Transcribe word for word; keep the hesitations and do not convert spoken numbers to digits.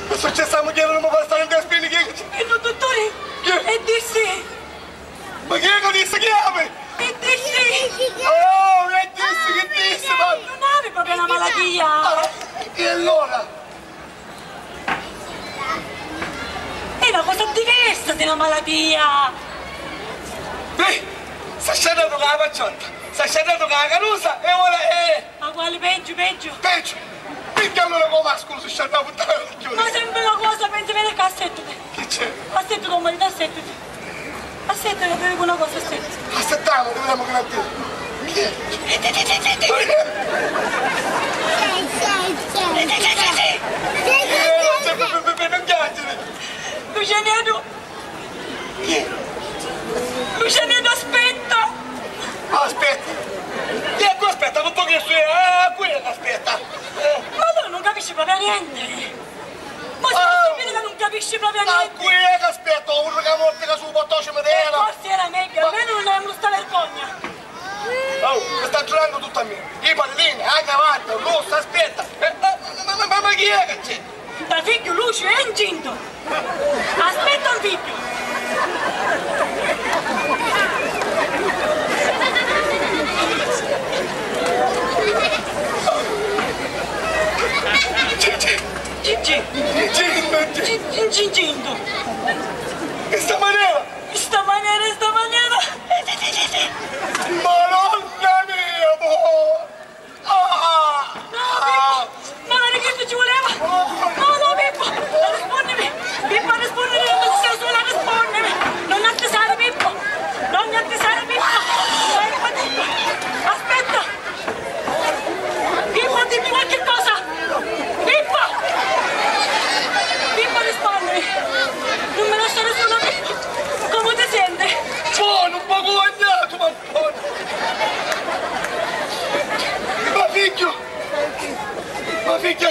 È successu a mugghieri, nun mi fa stari nta spinni, chi è? E lu dutturi? Chi? E dissi? Ma chi è ca dissi, chi havi? E dissi? Oh, e dissi, chi dissi, ma... Nun havi propriu na malatia. Ah, e allura? È na cosa diversa di na malatia. Beh, s'ha sciarratu ca la pacciotta, s'ha sciarratu ca la carusa e ora è... Ma quali peggiu, peggiu? Peggiu? Picchì allura cu masculu si sciarra a puttana di chiuri? Ma sempri la cosa, pensi veri ca assettati. Chi c'è? Assettati, o maritu, assettati. Assettati, ti dicu na cosa, assettati. Assettamu, videmu chi la dici. Chi è? Eh, non c'è, non piangere. Lucianeddu! Lucianeddu, aspetta! Aspetta! Chi è ca aspetta? Nun pò crisciri, ah, cu è ca aspetta? Eh. Ma tu nun capisci propriu nenti! Ma si... Ah, vidi ca nun capisci propriu nenti! Ma cu è ca aspetta? Unu ca morti ca su portò cimiteru! E forsi era megghiu, almenu nun avemu sta vergogna! Oh, mi sta giurannu tuttu a mia! I pallini, a cravatta, russu, aspetta! Eh, ma, ma, ma, ma, ma chi è ca c'è? Nta figghiu Luciu è incintu! Aspetta un figghiu! Incintu! In sta manera! In sta manera, in sta manera! Madonna mia, po! Ah! No, Pippo! Ma vedi chi ci vuleva? No, no, Pippo! Arrispùnnimi! Pippo, arrispùnnimi! Non ti stari sulu, arrispùnnimi! Non attisari, Pippo! Non attisari, Pippo! Pippo, Pippo! Aspetta! Pippo, dimmi qualche cosa! Pippo! Pippo, rispondimi! Non mi lasciare sola, Pippo! Come ti senti? Bonu, un pocu vagnatu, ma bonu! Ma figghiu! Ma figghiu,